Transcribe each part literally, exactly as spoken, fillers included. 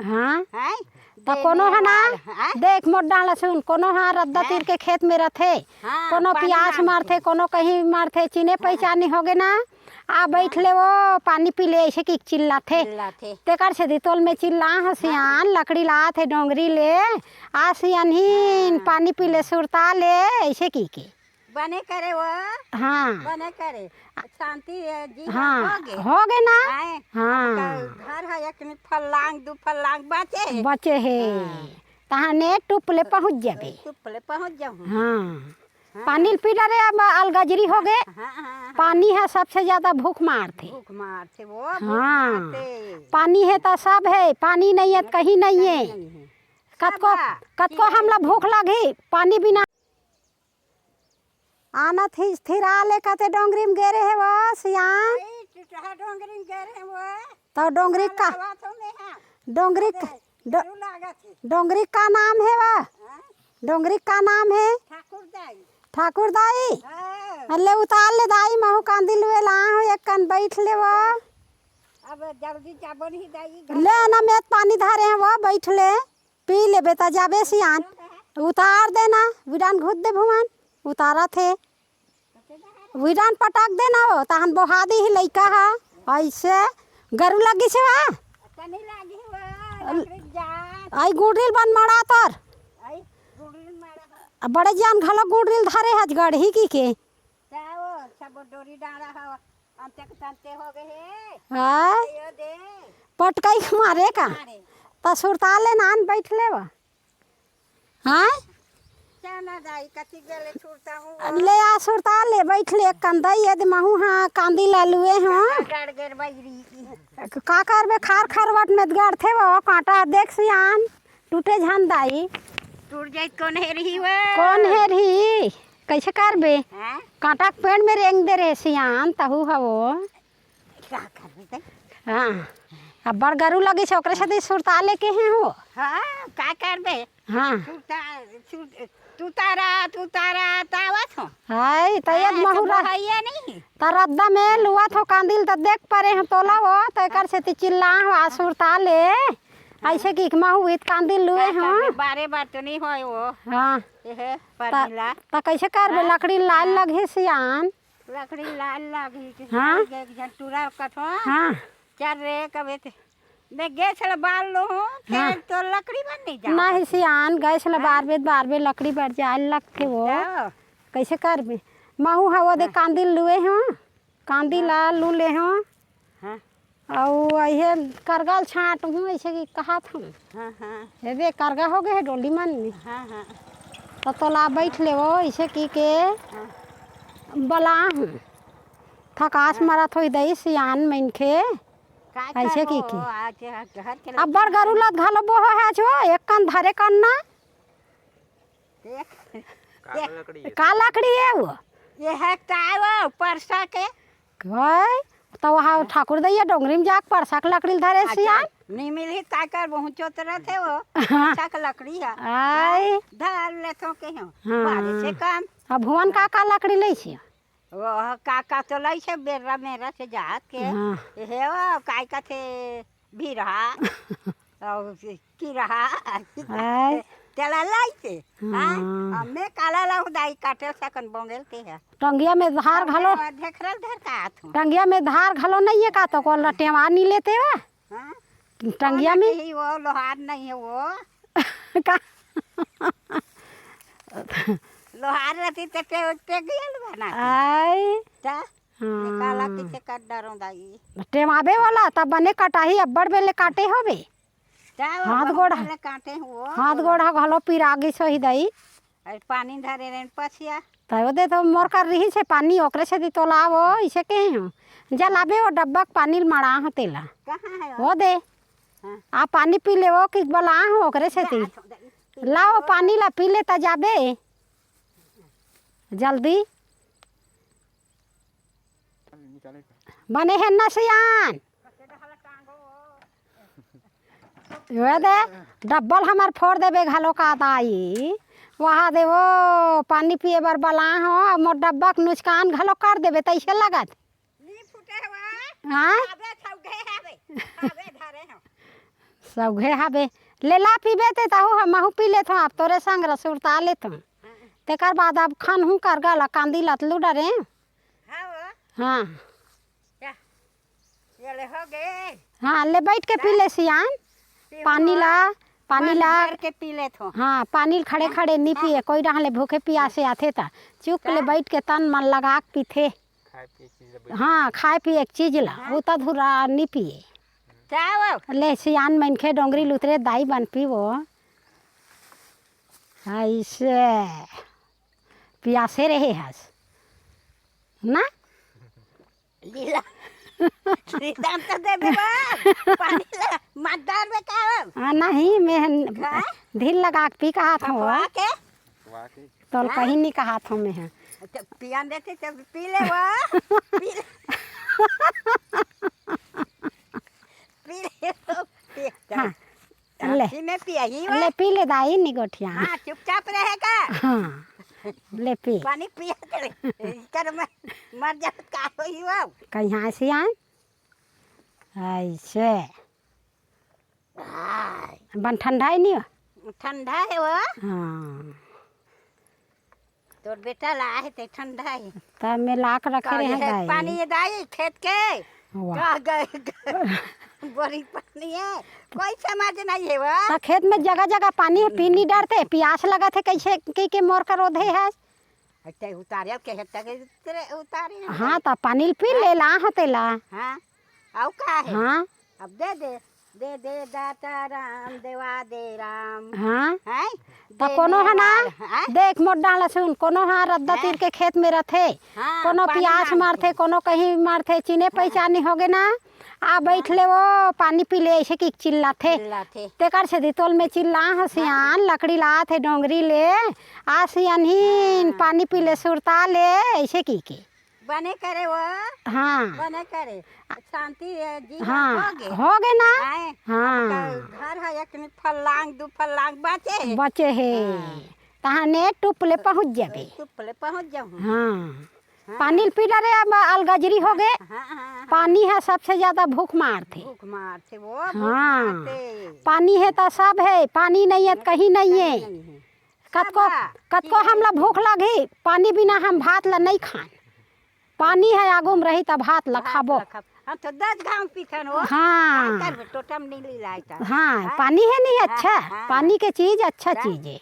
हाँ। हैं? त कोनो ह ना, देख मोर डांड़ सुन, कोनो ह रद्दा तीर के खेत में रथे, हाँ, कोनो पियास मारथे, कोनो कहीं मारथे, चिने पहिचाने होगे ना, आ बइठ ले वो, पानी पी ले, अइसे कि चिल्लाथे। चिल्लाथे। तेकर सेती तोला में चिल्लाहूँ सियान, लकड़ी लात हे डोंगरी ले, आ सियान ही पानी पी ले, सुरता ले, अइसे कि के। बने करे वो। हाँ। बने करे। शांति, ए, जी हाँ, होगे। होगे ना? आए। हाँ। घर है एक फल्लांग, दू फल्लांग बचे हे। बचे हे। हाँ। तहाने टुप ले पहुँच जाबे। टुप ले पहुँच जाहूँ। हाँ। हाँ। पानी ल पी डरे, अब अलगजरी होगे। हाँ, हाँ, हाँ। पानी ह सबसे ज्यादा भूख मारथे। भूख मारथे वो, भूख हाँ। मारथे। पानी हे त सब हे, पानी नइ हे त कहीं नइ हे। कहीं नइ हे। कतको, सब हे। कतको हमला भूख लगही, पानी बिना आना थी, थिरा ले कते डोंगरी में गे रहे वो सियान। अई, टुटहा डोंगरी में गे रहे वो। त डोंगरी का, लावा तो में हा। डोंगरी का, अरे, डो-, डरू लागत हे। डोंगरी का नाम हे वो? हाँ? डोंगरी का नाम हे? ठाकुर दाई। ठाकुर दाई? हाँ। अल्ले उतार ले दाई, महू कांदी लुए ला हूँ, एक कन बइठ ले वो। अब जल्दी जाबो नहीं दाई, घर ले ना, मेत पानी धरे हैं वो, बइठ ले। पी लेबे त जाबे सियान। उतार देना, विडान घुत दे भुवन, उतारत हे। विडान पटक देना हो, तहन बोहा दिही लइका ह। अइसे गरू लगिस हे वा। अई गुडरिल बन मड़ा तोर। अब बड़े जान घलो गुडरिल धरे हच गढ़ही कि के। अंते के तंते हो गए हे। हाँ? यो दे। पटकई के मारे का? मारे। त सुरता ले नान बइठ ले वा। हाँ? चना दाई, कथी गले छुड़ता हूँ वो। ले आ सुरता ले, बइठ ले एक कंदा, ये दे महू हाँ, कांदी ला लुए हूँ। डर गेर बजरी की। का करबे, खार खरवट में गड़थे वो, कांटा देख सियान, टूटे झन दाई। टूट जाई, कौन हे रही वो? कौन हे रही? कइसे करबे? हाँ? कांटा के पेड़ में रेंग दे रहे सियान, तहू हवो। का करबे ते? हाँ। अब्बड़ गरू लगिस हे, ओकरे सेती सुरता लेके हे हो। हाँ, का करबे? हाँ। सुरता, सुर-, तू तारा, तू तारा, तावत हो। हाय, त ये हाँ, महू तो रह-, भैया नहीं। त रद्दा में लुवत हो कांदी ल, त देख परे हो तोला वो, त एकर सेती चिल्ला हो, आ सुरता ले। हाँ। अइसे कि महू इत कांदी लुए का हो। करबे, बारे बार तो नहीं होय वो। हाँ। ये है, त, परमिला। त कइसे करबे, हाँ? लकड़ी लाल हाँ। लगही सियान। लकड़ी लाल लागही कि हाँ? जाए एक झन टूरा कथो। हाँ। चल रे, कबे ते मैं गैस ल बार लो हूँ, फिर हाँ। तो लकड़ी बन नहीं जा। नहीं सियान, गैस ल हाँ? बारबे, बारबे लकड़ी बर जाए लगथे वो। जाओ। कइसे करबे? महू हवा दे हाँ। कांदी लुए हूँ, कांदी हाँ। ला लू ले हूँ। हाँ। अउ अइहे करगा ल छांट हूँ, अइसे कि कहत हूँ। हाँ, हाँ। हे दे, करगा हो गए हे डोली मन में। हाँ, हाँ। त तोला बइठ ले वो, अइसे कि के हाँ। बला हूँ। थकास हाँ। मरत होई दई सियान मनखे। का अइसे करबो, कि के। आज घर के अब्बड़ लइका गरू लत घलो बोहो हे आज वो, एक कन धरे कन ना। देख। का लकड़ी हे? का लकड़ी हे वो? ये है ताय वो, परसा के। काय? त वहाँ ठाकुर दइया डोंगरी में जाके परसा के लकड़ी ल धरे अच्छा, सियान। नहीं मिलही, का करबो, चोतरत हे वो। हाँ। परसा के लकड़ी हे। आय। धर लेथो के हो। हाँ। मारे से काम। अब भुवन का का लकड़ी लइसे? वो का का तो लइसे, बेर्रा मेर्रा से जात के। हाँ। हे वो, काय कथे, भिरहा। अउ किरहा। आय। तेला लइसे। हाँ। हाँ। अब मैं काला लाहू दाई काटे सकन बोंगेल ते हे। टंगिया में धार घलो। ढेखरल धर का आथू। टंगिया में धार घलो नइ हे का तो को लटेवा नी लेते वा? हाँ। टंगिया में? नहीं, वो लोहार नहीं है वो। का? लोहार रहती ते, ते, ते गयल बना के। आय। ता? हाँ। निकाला किसे कर डरो दाई। टेमाबे वाला, तब बने कटाही, अब्बड़ बेले काटे होबे। ता वो हाथ बहुत गोड़, बेले काटे हो। हाथ गोड़ ह घलो पिरा गिस होही दाई। अरे पानी धरे रेन पछिया। त वो दे तो मोर कर रही से पानी, ओकरे से दी तोला वो, इसे कहे हो। जलाबे वो डब्बा के पानी ल मड़ा हो तेला। कहाँ है वो? वो दे। हाँ। आ पानी पी ले वो कि बला हो ओकरे से ती। लाओ पानी ला पी ले त जाबे। जल्दी। बने हे न सियान। वे दे, डब्बल हमर फोड़ देबे घलो का दाई। वहाँ दे वो पानी पिए बर बला हो, मोर डब्बा के नुकसान घलो कर देबे, तइसे लगत। नी फूटे हवा। हाँ? अबे छौगे हवे। अबे धरे हो। सौघे हबे। ले ला पीबे ते तहू, हमहू पी लेथों, अब तोरे संग रसुरता लेथों। तेकर बाद अब खनहूँ करगा ला, कांदी लतलू डरे। हाँ वो। हाँ। क्या? ये ले हो गे। हाँ, ले बैठ के पी ले सियान। पीहूँ पानी हो। ला, पानी मन ला। भर के पी लेथों। हाँ, पानी ल खड़े खड़े नी पिए, कोई डहर ले भूखे पियासे आथे त चुप ले बैठ के तन मन लगा के पीथे। खाए पिए के चीज ला बैठ हाँ, खाए पिए के चीज ला, हाँ। उता धुरा नी पिए। क्या वो? ले सियान मनखे डोंगरी लुतरे दाई बन पीवो। अइसे पियासे रहे हस ना? लीला। श्रीराम तो दे देबा। पानी ला, मत डार में का हो? हाँ, नहीं, मैं ढील लगा के पी कहाथों। खपवा के? तोल हाँ? कहीं नहीं कहाथों मैं। हाँ। तो पियान देते तो पी ले वो। पी ले। पी ले वो। पी ले। हाँ। ले। राखी में पियही वो। ले पी ले दाई नी गोठिया। हाँ, चुपचाप रहेगा। हाँ। ले पी। पानी पिया के ले। कर मैं मर जात का होई वो। कहीं से आए? अइसे। हाय। बन ठंडा है नहीं? ठंडा है वो। हाँ। तोर बेटा ला है ते ठंडा है। तब मैं ला के रखे रहे हैं दाई। पानी ये दाई खेत के। वाह। का गए? बड़ी पानी है। कोई समझ नहीं है वो। त खेत में जगह जगह पानी है, पीनी डरते, पियास लगत है, कैसे के, के मोर कर रोधे है। अच्छा, उतारे, अब कहे तक उतरे, उतारे हैं। हाँ, त पानी ल पी ले ला, हाँ, तेला। हाँ, अउ का है? हाँ। अब दे दे, दे दे दाता राम, देवा दे राम। हाँ। हैं? त कोनो ह ना, हैं? देख मोर डाला सुन, कोनो ह रद्दा हाँ। तीर के खेत में रथे, हाँ, कोनो पानी पियास मारथे, कोनो कहीं मारथे, चिने हाँ। पहचानी होगे ना, आ बैठ हाँ। ले वो, पानी पी ले, ऐसे कि चिल्लाथे। चिल्लाथे। तेकर से दितोल में चिल्ला हसियान, हाँ। लकड़ी लात है डोंगरी ले, आ सियान ही हाँ। पानी पी ले, सुरता ले, ऐसे की के। बने करे वो। हाँ। बने करे। शांति है, जीवन हाँ, होगे। होगे ना? आए। हाँ। घर है एक फल्लांग, दू फल्लांग बचे है। बचे है। हाँ। तहाने टुप ले पहुँच जाबे। टुप ले पहुँच जाऊँ। हाँ। हाँ। पानी ल पी डरे अब अलगजरी होगे। हाँ, हाँ, हाँ। पानी है सबसे ज्यादा भूख मारथे। भूख मारथे वो, भूख हाँ। मारथे। पानी है त सब है, पानी नहीं है त कहीं नहीं है। कहीं नहीं है। कतको, कतको हमला भूख लागही, पानी बिना हम भात ला नहीं खान। पानी है आगू में रही त भात ला खाबो। हम तो दस घाम पीथन हो। हाँ। का करबे, टोटम नहीं ली लाई त। हाँ, हाँ? पानी है नहीं हाँ, अच्छा, हाँ। पानी के चीज अच्छा चीज है।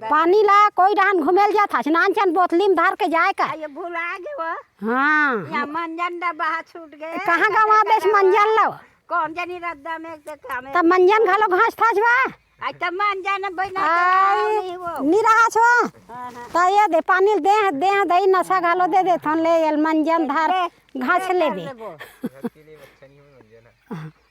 पानी ला कोई डहन घुमेल जात हस, नान चन बोतली में धर के जाए का। आ, ये भुला गे वो। हाँ। या मंजन डब्बा छूट गए। कहाँ गवा देस मंजन लो? कौन जनी रद्दा में एक काम है। तब मंजन घलो घास थास बा? आई त मंजन बहिना आई, नहीं वो। नी रहा छो। हाँ, हाँ। त ये दे पानी दे, दे दई नशा घलो दे दे थन ले, ये मंजन धर घास ले बे।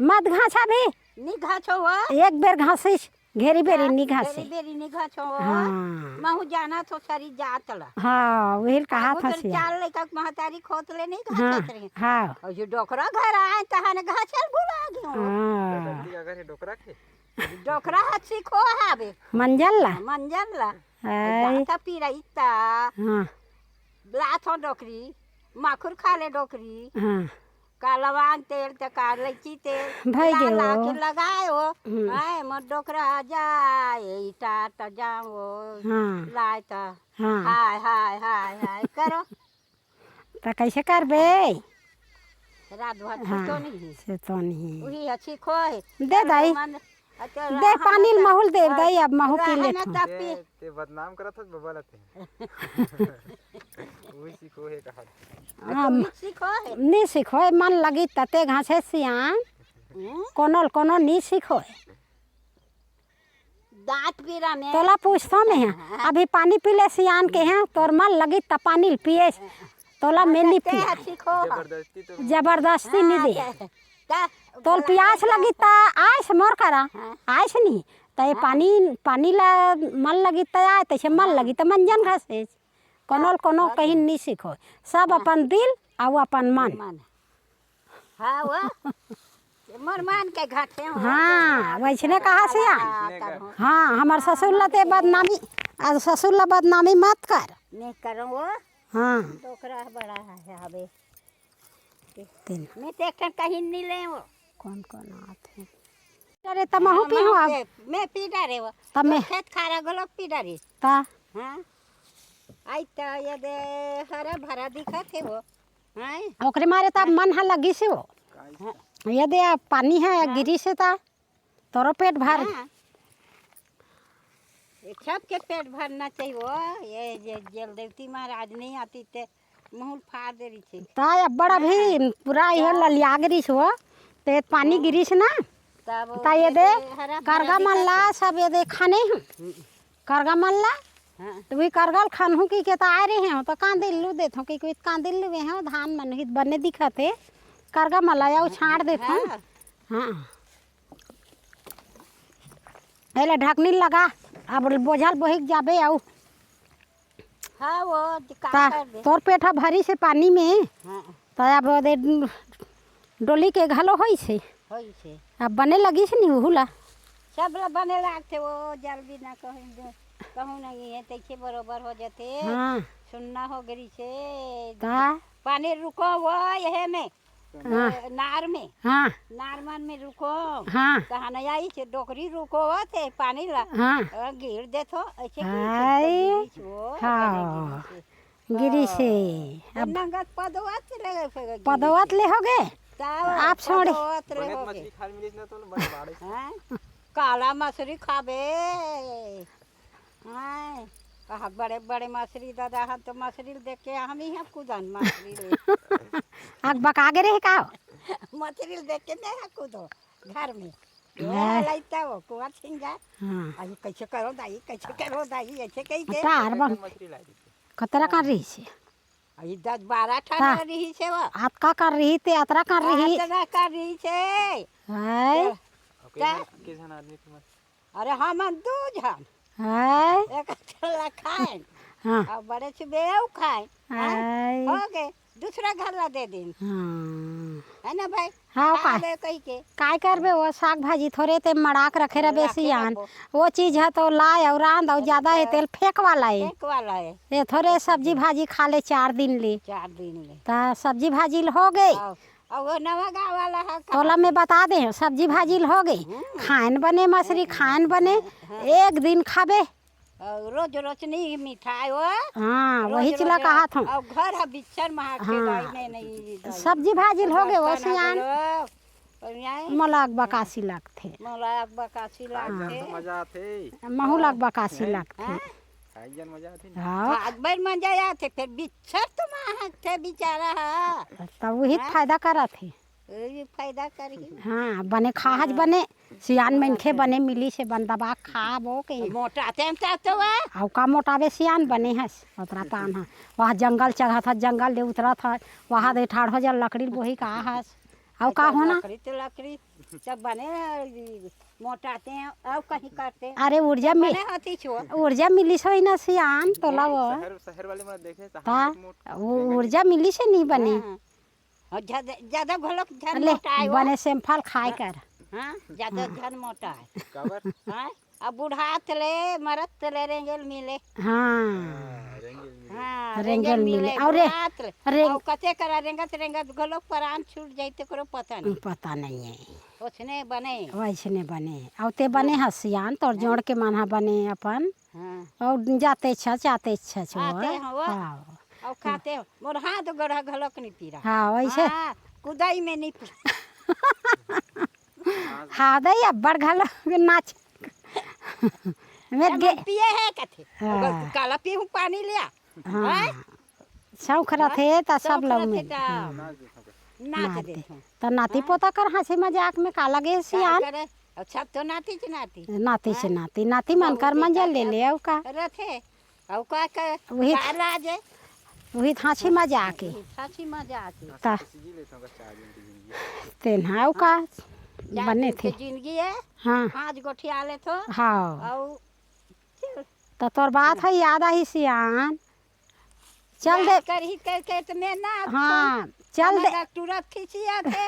मत घासा भी। नी घासो वो। एक बेर घासिस, घेरी बेरी नी घासे। घेरी बेरी नी घासो वो। हाँ। महू जाना तो सरी जात ला। हाँ, वही कहा था सिया। चाल लेकर महतारी खोत ले नहीं घासत रही। हाँ। और जो डोकरा घर आए तहाने घासल भुला गयो। हाँ। डोकरी का घर है डोकरा के? डोकरा हाथ सीखो हावे। मंजन ला? हाँ, मंजन ला। आई। दाता पीरा इत्ता। हाँ। लाथो डोकरी, माखुर खा ले डोकरी। हाँ। का लवांग तेल त का लैची तेल। भाई ला, ला के लगाए हो। हम्म। हाय, मोर डोकरा जाए, इटा त जाओ। हाँ। लाए त। हाँ। हाय, हाय, हाय, हाय, करो। त कैसे करबे? रात भर हाँ, सुतो नहीं। सुतो नहीं। वही अच्छी खो है। दे दाई। दे पानी ल महू ल दे दाई, अब महू पी लेथन। ते, ते बदनाम करत हस बबा ल ते। वही सीखो है कहा। हाँ, तुम सीखो है। नी सीखो है, मन लगी तते घासे सियान। हम्म? कोनो ल कोनो नी सीखो है। दांत पीरा में। तोला पूछथो मैं ह, हाँ। अभी पानी पी ले सियान के ह, तोर मन लगी त पानी ल पिए, तोला मैं नी पिए। जबरदस्ती नी दे। तोल पियास लगी त आइस मोर करा, हाँ। आइस नी, त ये हाँ। पानी, पानी ला मन लगी त आए, तैसे मन हाँ। लगी त मंजन घासे। कोनो ल कोनो कहीं नी सीखो, सब अपन दिल अउ अपन मन। हाँ, वो। मोर मन के घाटे हो। हाँ, वैसने कहा से आ। हाँ, हमर ससुर ला ते बदनामी, आज ससुर ला बदनामी मत कर। नहीं करो वो। हाँ। डोकरा बड़ा है, हवे। तीन। मैं तो एक ठन कहीं नहीं ले वो। कौन कौन आते हैं? डरे त महू हाँ, पीहूँ मैं अब। पी-, मैं पी डरे वो। तब तो मैं खेत खारा घलो पी डरे। ता। हाँ। आई त ये दे हरा भरा दिखत हे वो। हैं? ओकरे मारे त मन ह लगिस हे वो। हाँ। ये दे अब पानी ह हाँ। गिरिस हे त तोरो पेट भर। हाँ। ये सबके पेट भरना चाहिए वो। ये जे जलदेवती महाराज नहीं आती ते मुहुल फाड़ दे रही थी। त अब्बड़ अभी हाँ। पूरा ये त ललिया गिरिस वो। ते पानी हाँ। गिरिस ना। तब त ये ये दे दे हरा भरा करगा मन दिखत ला हे। सब ये दे खाने हूँ। हम्म। करगा मन ला। हाँ। त वही करगा ल खनहूँ कहिके त आए रहे हूँ। त कांदिल्लू देथों कहिके कांदिल्लू वे हूँ धान मन हित बने दिखत हे। करगा मन ला अउ छांट देथों। हाँ। हाँ। एला ढकनी लगा, अब बोझल बोहिक जाबे अउ। हाँ, वो ज-, का ता, कर दे। तोर पेट ह भरिस हे पानी में, हाँ। त अब ओदे डोली के घलो होइस हे। होइस हे। अब बने लगिस नी उहू ला। सब ला बने लागथे, वो जल बिना कहूँ दे, कहूँ नहीं है, तैसे बरोबर हो जाथे। हाँ। सुन्ना हो गिरिस हे। का? पानी रुको वो, यहे में। हाँ। ए, नार में। हाँ। नार मन में रुको। हाँ। कहाँ नहीं आई छे, डोकरी रुको वो थे, पानी ला। हाँ। अ, गिर देथो, ऐसे की हाय। गिरिस वो, हाँ। बने गिरिस हे। गिरिस हे। हाँ। अब नंगत पदवत ले गए, फिर गिरिस पदवत हे। ले होगे? तब आप छोड़ी। पदवत ले बने होगे। मछली खाए मिलिस ना तो बने बाड़े। हाँ? काला मछली खाबे। हाँ, कहा बड़े बड़े मछली दादा, हम तो मछली ल देख के हम ही हम कूदन मछली ले। आग बका गे रहे का? मछली ल देख के नहीं हम कूदो घर में। ये हाँ। लइता वो कुआ छिंगा। हाँ। अरे कैसे करो दाई, कैसे करो दाई, ऐसे कही के। तार बन। मछली लाई दी। कतरा कर रही से? अरे दस बारह ठा ता। रही से वो। अतका कर रही ते अतरा कर रही। अतरा कर रही से। हाय। अब के का? झन, के झन आदमी के मछली? अरे हमन दू झन। हाय। एक ठन ला खाएन। हाँ। अउ बड़े छुबे अउ खाएन। हाय। हाय। हो गे, दूसरा घर ला दे दिन। हाँ। है ना भाई? हाँ, खा का-, ले कही के। काय करबे, वो साग भाजी थोरे ते मड़ाक रखे रहे रखे सियान। रखबो। वो चीज है तो लाए अउ रांध अउ अरे ज्यादा है तो तेल फेंक वाला है। फेंक वाला है। ये थोरे सब्जी भाजी खा ले चार दिन ले। चार दिन ले। ता सब्जी भाजी ल हो गए। हाँ। अउ वो नवा गाँव वाला ह का? तोला मैं बता दे, सब्जी भाजी ल हो गई। हम्म। खान बने मछरी, खान बने, हाँ। एक दिन खाबे। अउ रोज रोज नहीं मिठाई वो। हाँ, रोज वही रोज चिला कहा था। अउ घर ह बिच्छर महाग के हाँ। दाई में नहीं दाई। सब्जी भाजी ल हो गए, वो बर्तन सियान। अगलो, और यहाँ मोला अक बकासी लगथे। मोला अक बकासी हाँ। लगथे। मजा आथे। महू ला अक बकासी हैं? लगथे। हाँ? खाई जन मजा आथे ना। हाँ। खात बर मजा आथे, फिर बिच्छर तो महकथे बिचारा ह। तब वही हाँ? फायदा करत हे। वही फायदा करही। हाँ, बने खाहज हाँ। बने, सियान हाँ, मनखे सही। बने मिली से बन दबा खाबो के। मोटाते हम चाहते हुआ। अउ का मोटाबे सियान बने हस, ओतरा पान ह। वहाँ जंगल चघत ह, जंगल ले उतरत ह, वहाँ दे ठाढ़ हो जा लकड़ी बोही का हस। अउ का अच्छा, होना? लकड़ी तो लकड़ी, सब बने मोटाते हैं, अउ कहीं करते हैं। अरे ऊर्जा सब मिल-, बने होती छो। ऊर्जा मिलिस होही ना सियान, तोला नहीं, वो। शहर, शहर वाले मन देखे, ता, शहर में मोट-, वो रेंगल ऊर्जा मिलिस हे नहीं बने। हाँ। अउ ज्यादा, ज्यादा घलोक झन ले, मोटाए वो। बने सेमफल खाए कर। हाँ, ज्यादा हाँ। झन मोटाए। काबर? हाँ, अब बुढ़ात ले, मरत ले रेंगेल मिले। हाँ। हाँ, रेंगेल मिले। हाँ, रेंगेल रेंगेल मिले। मिले, अउ रे-, बुढ़ात ले। रेंग- अउ कते करा रेंगत, रेंगत घलोक परान छूट जाई, तेकरो पता नहीं। पता नहीं है। ओसने बने। वैसने बने। अउ ते बने हाँ। हस सियान, तोर हाँ। जोड़ के मन ह बने अपन। हाँ। अउ जाते छ, जाते छ, छ, आते हैं वो। हाँ। अउ खाते हो। मोर हाथ गोड़ ह घलोक नहीं पीरा। हाँ, वैसे। हाँ, कुदाई में नहीं पीरा। हाँ, दई अब्बड़ घलो नाच। मैं जब गे- हम पिए है कथे। हाँ। अगर काला पीहूँ पानी लिया। हाँ। हैं? शौक हाँ? रथे त सब शौक लऊ रथे में। त। हाँ। नाच नाच देथों। देथों। त नाती हाँ? पोता कर हँसी मजाक में का लगे का सियान? करे? अच्छा तो नाती च नाती। नाती से हाँ? नाती, नाती मन बहुत कर मंजल ले बेटा ले अउ का? रथे। अउ का, का, वही का लाज है? वही थाची मजाक है। वही थाची मजाक है। ता। तेन हा अउ का हाँ। चार बने दिन के थे। जिंदगी है। हाँ। पाँच गोठिया ले थो। हाँ। अउ चल। त तोर बात है याद आही सियान। चल दे। याद करही करके त मैं ना हाँ, चल दे। हमारा तुरंत खिसिया थे।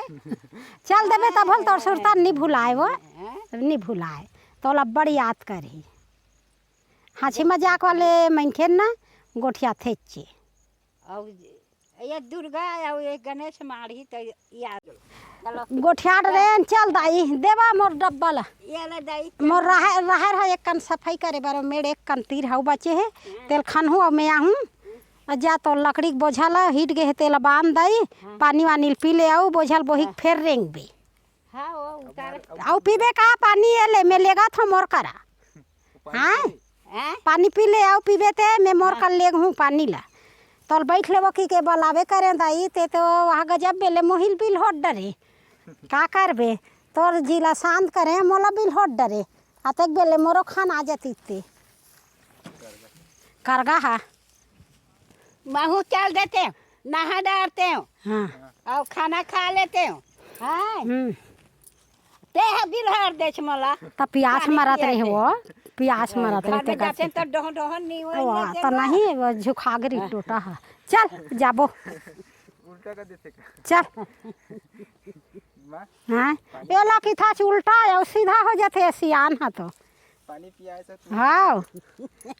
चल देबे तब भल तोर सुरता नी भुलाए वो। हैं? नी भुलाए। तोला बड़ याद करही। हाँसी मजाक वाले मनखे ना गोठियाथे चे। अउ ये दुर्गा अउ ये गणेश माढ़ी त याद। गोठियात रेन, चल दाई, देवा मोर डब्बा ला। ये ले दाई। मोर राहर, राहर ह एक कन सफाई करे बर, मेड़ एक कन तीर हउ बचे हे, तेल खनहूँ अउ मैं आहूँ। अ जा तोर लकड़ी के बोझा ला, हिट गे हे, तेला बांध दाई, पानी वानी ल पी ले अउ बोझा ल बोही के फेर रेंगबे। हाँ, वो उतार। अउ पीबे का पानी? ये ले, मैं लेगत हूँ मोर करा। हाँ? हैं? पानी पी ले, अउ पीबे ते, मैं मोर कर लेग हूँ पानी ला। तोल बैठ लेबो कि के बलावे करे दाई, ते तो वहाँ गजब बेले मोहिल बिल होट डरे। का करबे? तोर जिला शांत करे, मोला बिल होट डरे। अतेक बेले मोरो खान आ जाती ते। करगा हा। महू चल देते, नहा डारते हो हाँ। और खाना खा लेते हो। हाँ। हम्म। ते ह बिल हर देछ मोला। त पियास पानी मरत पिया रहे दे। हो, पियास हाँ, मरत घर रहे में ते जाते करके। तो डोह डोह नहीं हो, ओ, नहीं आ, देते त ना। नहीं, वो झुकागरी टोटा है। चल, जाबो। उल्टा कर देते का? चल। माँ, हाँ? ये ला कि था उल्टा है, सीधा हो जाते है सियान है तो। पानी पियाए से तू। हाँ।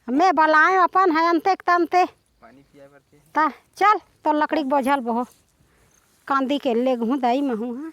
मैं बलाए अपन है अंते तंते। पानी पियाए बर के। ता, चल, तो लकड़ी के बोझल बहो। कांदी के लेगहूँ दाई महूँ, हाँ।